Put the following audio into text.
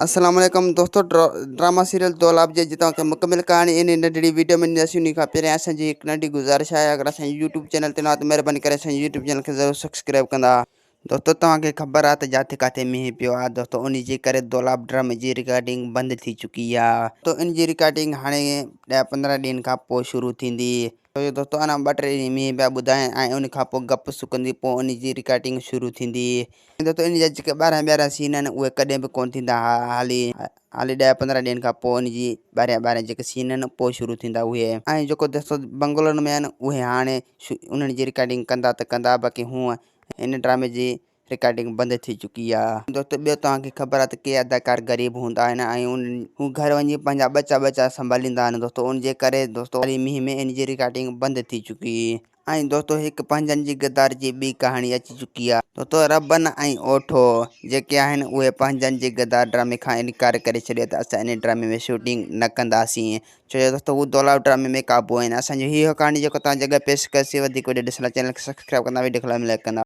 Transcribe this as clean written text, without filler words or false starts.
السلام عليڪم دوستو ڊراما سيريل دولاب جي جتان کي مڪمل ڪهاڻي ان ننڍڙي ويڊيو ۾ ڏينداسين ان کان پهريان اسان جي هڪ ننڍي گذارش آهي اگر اسان جي يوٽيوب چينل تي نه ته مهرباني ڪري اسان جي يوٽيوب چينل کي ضرور سبسڪرائب ڪندا. دوستو توهان کي خبر آهي ته جاٿي ڪاٿي مينهن پيو آهي دوستو ان جي ڪري دولاب ڊرامي جي رڪارڊنگ بند ٿي چڪي آهي تو ان جي رڪارڊنگ هاڻي 10 15 ڏينهن کان پوء شروع ٿيندي. ڇو جو دوستو اڃا ٻه ٽي ڏينهن مينهن پيا ٻڌائين ۽ ان کان پوء گپ سڪندي پوء ان جي رڪارڊنگ شروع ٿيندي ۽ دوستو ان جا جيڪي ٻارهن ٻارهن سين آهن اهي ڪڏهن به ڪونه ٿيندا حالي حالي ڏهه پندرهن ڏينهن کان پوء ان جي ٻارهن ٻارهن جيڪي سين آهن پوء شروع ٿيندا اهي ۽ جيڪو دوستو بنگلن ۾ آهن اهي هاڻي انهن جي رڪارڊنگ ڪندا ته ڪندا باقي هونء هن ڊرامي جي رڪارڊنگ بند ٿي چڪي آ. دوستو ٻيو توهان کي خبر آ ته ڪي اداڪار غريب هوندا آهن ۽ هو گهر وڃي پنهنجا ٻچا ٻچا سنڀاليندا آهن دوستو ان جي ڪري دوستو حالي مينهن ۾ ان جي رڪارڊنگ بند ٿي چڪي ۽ دوستو هڪ پنهنجن جي غدار جي ٻي ڪهاڻي اچي چڪي آ دوستو ربن ۽ اوٺو جيڪي آهن اهي پنهنجن جي غدار ڊرامي کان انڪار ڪري ڇڏيو ته اسان ان ڊرامي ۾ شوٽنگ نه ڪنداسين ڇو جو دوستو هو دولاب ڊرامي ۾ قابو آهن اسان جو هي هو ڪهاڻي جيڪو توهان جي اڳيان پيش ڪيوسين وڌيڪ وڊيو ڏسڻ لاء چينل کي سبسڪرائب ڪندا وڊيو کي لائڪ ڪندا.